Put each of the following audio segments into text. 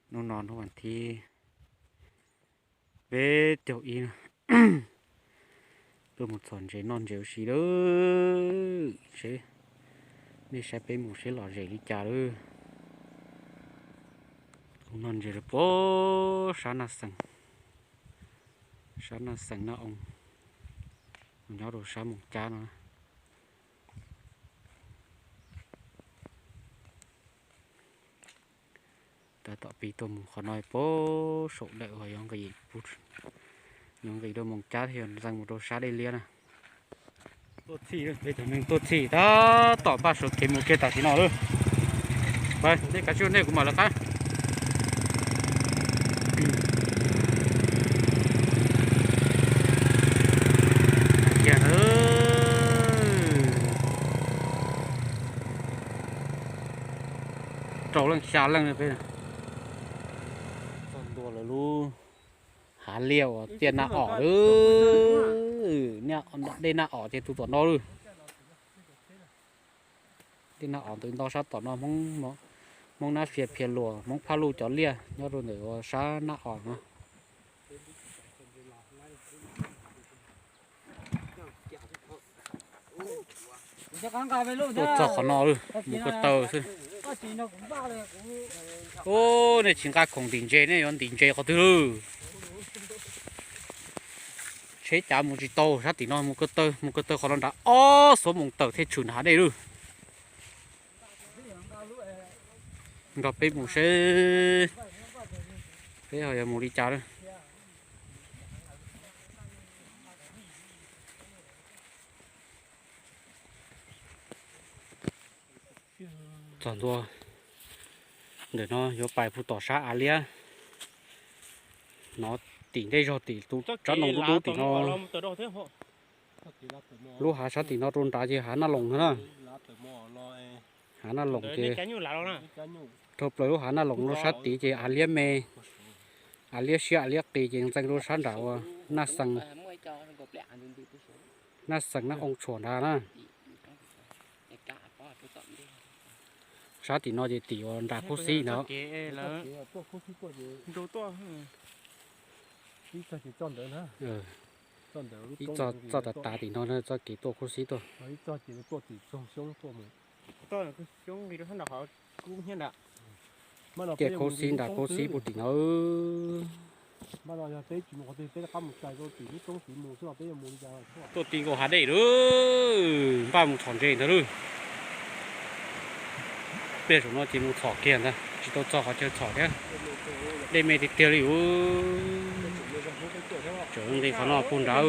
Hnub no hnub vas thib peb caug ib na, tuaj mus txhom ntses noj ntses ua si lawm seb nej saib peb mus seb lom zem li cas lawm. Kuv noj ntses lawm puag sab Naj Xees, sab Naj Xees Naj Oo, nyob rau sab Moos Cab no. Tab tom pib tuaj mus qhov no puag saum lawm uas yuav nqis, yuav nqis rau Moos Cab thiab yuav ntxeev mus rau sab Dej Liab na. Tuaj txhij, peb cov neeg tuaj txhij tab tom npaj sawv kev mus kiag tam sim no lawm. Nej kav tsij, nej kuv mam lawv qab. Kiag na, rau leej xya leej peb ntua lawv lub hav liaj uas tiaj Naj Om lawm. Dej Naj Om ces tus tom no lawm. Dej Naj Om ntawd nto sab tom no, Hmoob Nab Fias Phias Luas, Hmoob Phaj Luj cov liaj nyob rau ntawm uas sab Naj Om no. Tuaj txog qhov no lawm, mus ko taw xwb. Ub, nej tsis nqa khoom ntim ntses, nej yuav ntim ntses qhov twg lawm? Tsheb cav mus tsis tau sab tim no, mus ko taw, mus ko taw qhov no nrad ob xuab moos tawm thiaj tshwm nram hav dej lawm. Nrog peb mus seb peb ho yuav mus li cas lawm. Txog ntua ntawm no yuav pais puag tom sab Av Liab. Hnov tim ntej zog tim tus tsab ntoo dub dub tim no. Lub hav sab tim no rau nrad ces hav Naj Loos no na. Hav Naj Loos ces dhau plaws lub hav Naj Loos no sab tid ces Av Liab me, Av Liab siab Av Liab qis ces ntxeev rau sab nram uas Naj Xees, Naj Xees Naj Oo tshuam nrad na. Sab tim no ces tim uas nram Khaub Xib ntag. Ib txoj txoj tav tav tim no txoj kev tuaj Khaub Xib tuaj. Tiaj Khaub Xib nram Khaub Xib puag tim no. Tuaj ti nkaus hav dej lawm, npaj mus txhom ntses ntag lawm. Pliag saum no ces mus txhom kiag ntag, tsis tau txog qhov chaw txhom thiab. Dej me tiag tiag li. Tseem nqis qhov no puag nrad.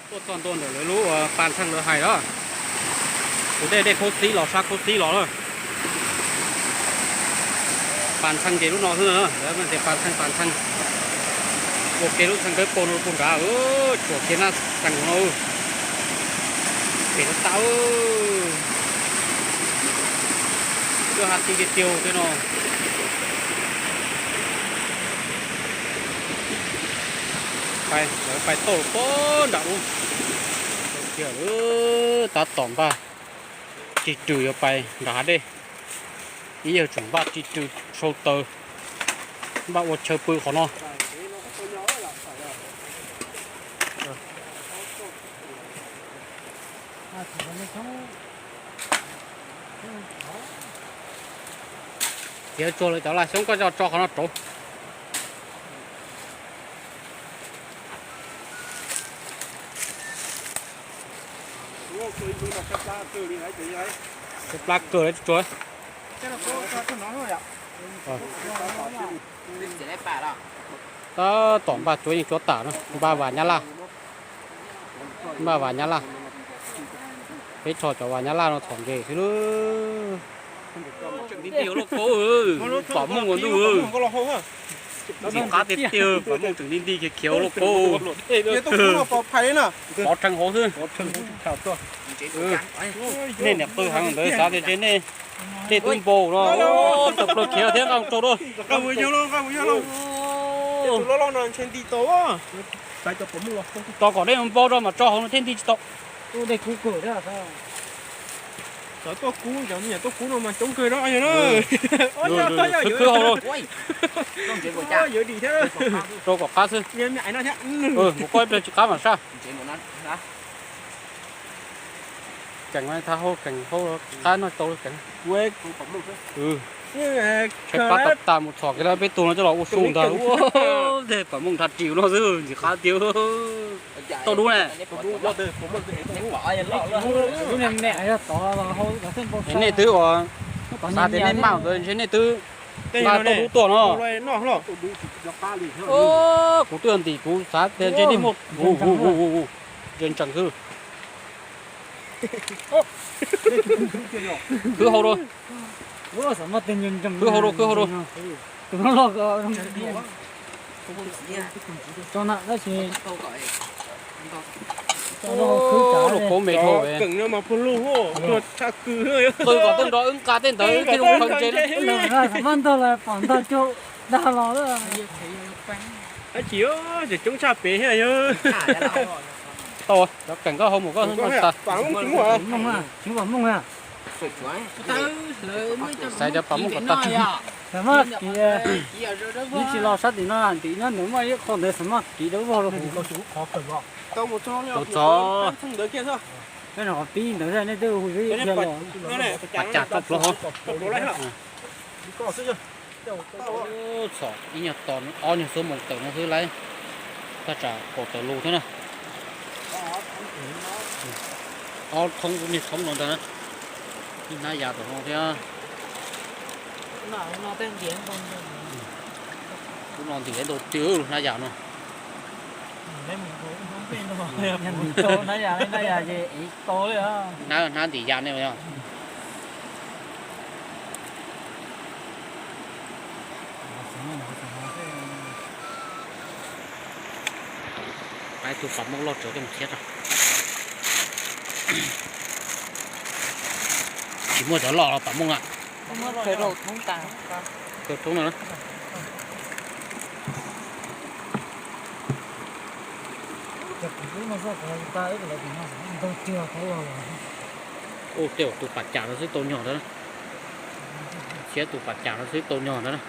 Tuaj txog ntua ntawm lawv lub uas Pas Ntxheej lawv hais os. Tus dej, dej Khaub Xib los, sab Khaub Xib los na. Pas Ntxheej ces lub no xwb na, lawv tias Pas Ntxheej, Pas Ntxheej. Ua ke lub Ntxheej Dawb Paug no puag nrad, tsuam kiag Naj Xees no. Pem no tas, lub hav ti tiag tiag tej no. Pais, lawv pais tauj puag nram ub. Tab tom npaj ris rws yuav pais nram hav dej. Ib yawg tseem npaj ris rws sau taws, npaj ua chaw pw qhov no. Khiav tsuag lawv cov laj xyoob koj tso qhov no rauv. Plab kawg li tsuag. Tab tom npaj tsuav yeej tsuav tas na, npaj vas nyab laj. Npaj vas nyab laj. Peb tso cov vas nyab laj no txhom ntses xwb lub. Pom muj ua ntuj, ntxim qab tiag tiag, pom muj tseem nti nti khiav khiav ua lauj kaub. Pov rhees hauv xwb. Nej niam qw heev ntawd xav tias nej dej tub npau no, tawm plaws khiav thiab nqa mus rau dua. Tso kom dej npau rau mas tso hauv no thiaj nti tsis tau. Tuaj dej kub kawg thiab. Xyov tuaj kub, cov me nyuam tuaj kub no mas coob kawg no yog na. Khwb khwb hau, yuav dim thiab. Rau kom qab xwb. Mus koj ib pliag tsis qab mam saj. Keem thab hau, keem hau qab no tau keem. Tshaib plab tas tas mus txhom kiag peb tug no coj los ua su ntag. Tej pam mooj nrhab ris no xwb ntxim qab tiag. Tau dub ne. Nej twb uas xav tias nej maj ntawd ntshe nej twb nqa tau dub tuaj no. Kuv twb ntim kuv xav tias ntshe nej muaj ntse ntsees xwb. Khwb hau rau, khwb hau rau, khwb hau rau. Lub kauv me dhau. Qw kom tej nrov wb nqa tej ntawd thiaj li ua khaws ntse. Tsis coob tshaj pem thiab yog. Tau, cov keem koj hau mus koj tas. Xaiv cov pam mooj kom tag. Xav maj kiv, neb tsis los sab tim no, tim nyob ntawd muaj ib qho ntawd xav maj kiv dawb vog rau. Txov. Peb no qhov pib ntawd nej twb hu ib pliag los. Pas cas tso plaub hau. Txhom ib nyuag tos ob nyuag xuab moos tawm no xwb lauj. Thaj tsam kaum tawm lus thiab na. Ob thoob niag thoob no ntag na. Ib hnab yas tom no thiab. Lub no ntim ntau tiag hnab yas no. Hnab ntim yas ne. Pab ib tug pam mooj loj tsawv coj mus thiab tso. Tsis muaj cov loj los pam mooj a. Thoob no. Ua tej tus pas cas no xwb tau nyog ntawd. Thiab tus pas cas no xwb tau nyog ntawd.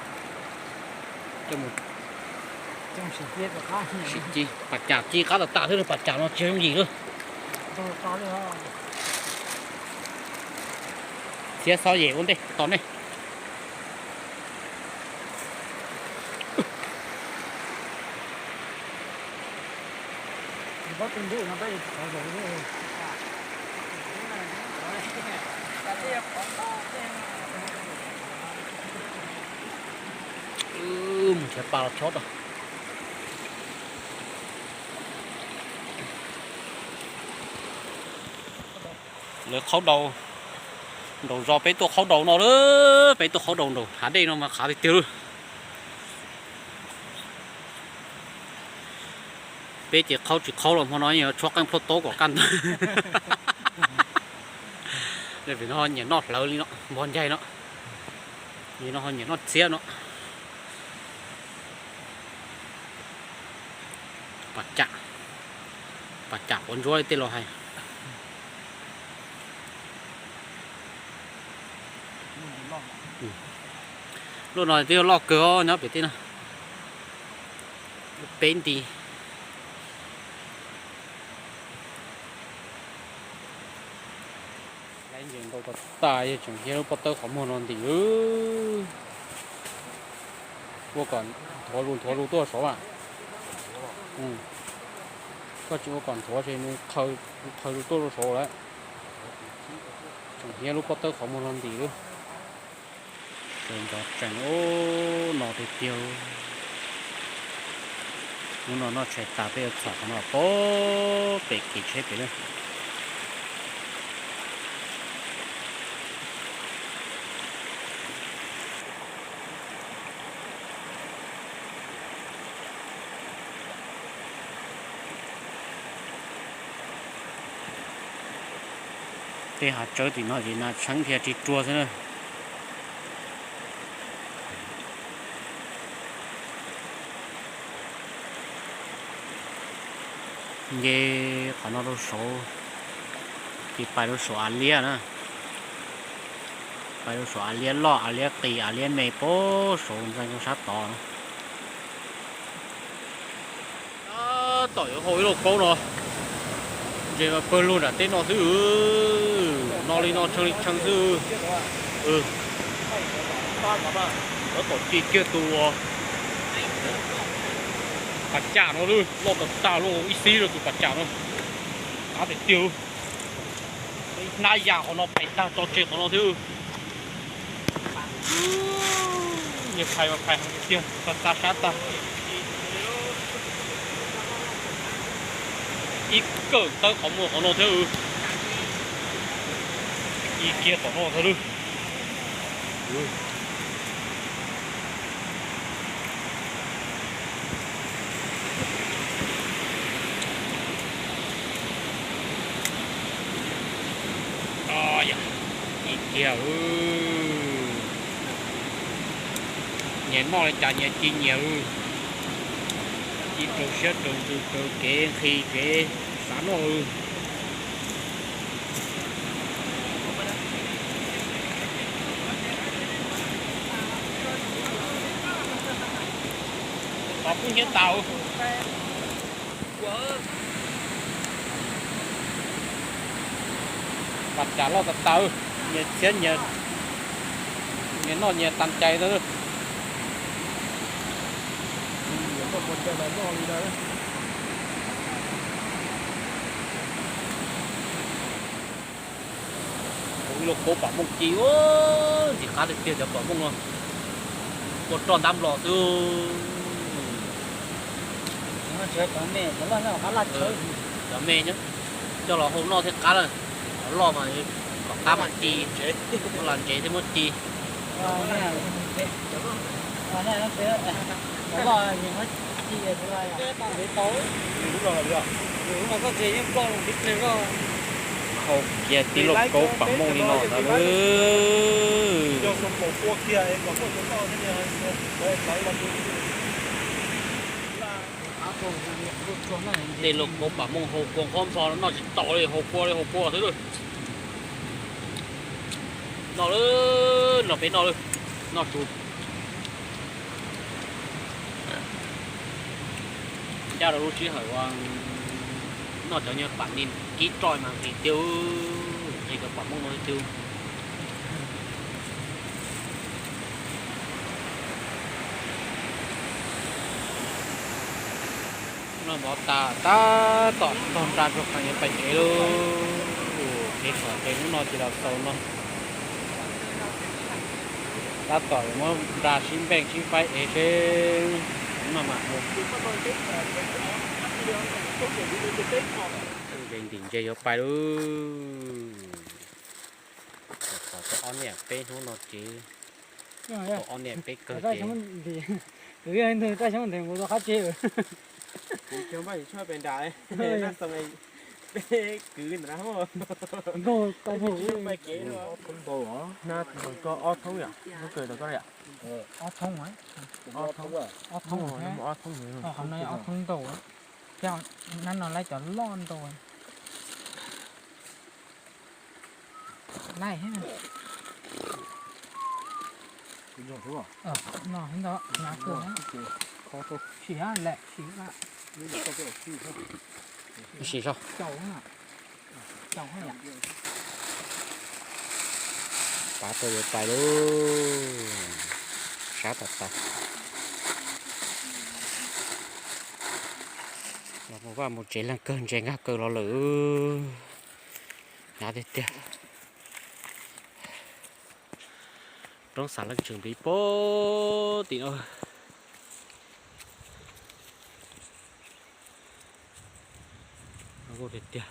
Sim ci, pas cas ci qab tas tas thiab, pas cas no tsis yooj yim lawm. Thiab xob yem ua ntej tos nej. Mus nrhiav pas los chob tau. Lawv qhaub daus, nraum zos peb tuaj qhaub daus no lawm, peb tuaj qhaub daus nraum hav dej no mas qhav tiag tiag lawm. Peb ces qhaub tsis qhaub los hmo no yuav tshuab qeej plhuaj taub kom kaj ntug. Vim no nyiam noj hlawv li no, npog ncaig no, vim no ho nyiam noj txiab no. Pas cam, pas cam quav ntsuab li tej laus hais. Lub no twb yog loj kawg os, nyob pem tej no. Peb nti. Laib ntses ntau tas tas, yog tseem hiab lub pob tawb qhov muag no ntim. Ua kom nthuav zus nthuav zus tuaj saud mas. Koj tsis ua kom nthuav ces nws qhaws zus tuaj rau saud lawm. Tseem hiab lub pob tawb qhov muag no ntim lawm. Ntov tsees ub no tiag tiag. Hnub no noj tshais tas peb yuav txhom qhov no pem kev tsheb pem na. Tej hav tsawb tim no ces nas tshee dhia ris rua xwb na. Nce qhov no rau saud, Ces pais rau saum av liab na, pais rau saum av liab loj, av liab qis, av liab me pem saud ntxeev rau sab tod. Tab tom yuav hau ib lauj kaub no, ntses mas pawg lug nram teb no xwb, no li no tshee li tshee xwb. Tab tom ci kiag tus pas cam no lawm, loj tas tas lawm, ib xib rau tus pas cam no. Qab tiag tiag, hnab yam qhov no pais tag tso tseg qhov no thiab. Niag phais mas phais tiag, xa xa sab tag. Ib kawm tawb qhov muag qhov no thiab. Ci kiag tom no thiab lawm. Ci kiag lawm. Nyias noj li cas nyias ci nyias lawm. Ci raws siab raws ntsws raws kev nqhis kev xav noj lawm. Qhov kub hnyiab tas. Pas cam loj tas tas, nyias txhiab nyias, nyias noj nyias tas cai ntawd. Ua ib lauj kaub pam mooj ci, ntxim qab tiag tiag cov pam mooj no. Ua roj ntab nplos xwb. Cov me nyob coj los hau noj thiaj qab lawm. Cov loj mas kom qab mas ci, muab los ntsev thiaj muab ci. Hau kiag tib lauj kaub pam mooj li no ntag lawm. Tej lauj kaub pam mooj hau kua qhob npho noj tsis tau li, hau kua li hau kua xwb lawm. Noj lawm, noj peb noj lawm, noj tsuv. Ncaj rau lub sij hawm uas noj cov nyuag pam ni kib roj mas nqhis tiag, nqhis cov pam mooj no tiag. Noj mov tas tab tom tog nra rau qhov yuav pais tsev lauj. Kev txom nyem hnub no ces los xaus no. Tab tom yuav muab nra sib npeej sib faib ev seb no mas mus. Ntses ntim ntses yuav pais lauj. Txog ob niam peb hnub no ces tau ob niam peb kawg ces. Kuv yog ntawd raj xyoob ntev mus rau qab tseg. Kuv cog npaj tsis tshua pes nram, peb kwv nram, nkaug tau mus pais kev. Thoob npau os, na koj ob thoob yom, koj kawg tau koj yom. Ob thoob, ob thoob, ob thoob, ob thoob ntau. Thiab nab no laib cov loj ntau. Laib thiab. No ntau, hnav kawg. Sim lawm, sim lawm. Sim so. Pav tau yuav pais lauj. Sab tas tas. Los mus vaj mus tsev leej kawg ntses nkag kawg los lawm. Hnyav tiag tiag. Roob Xav Leej Tseem npiv pem tim no. Tiag tiag.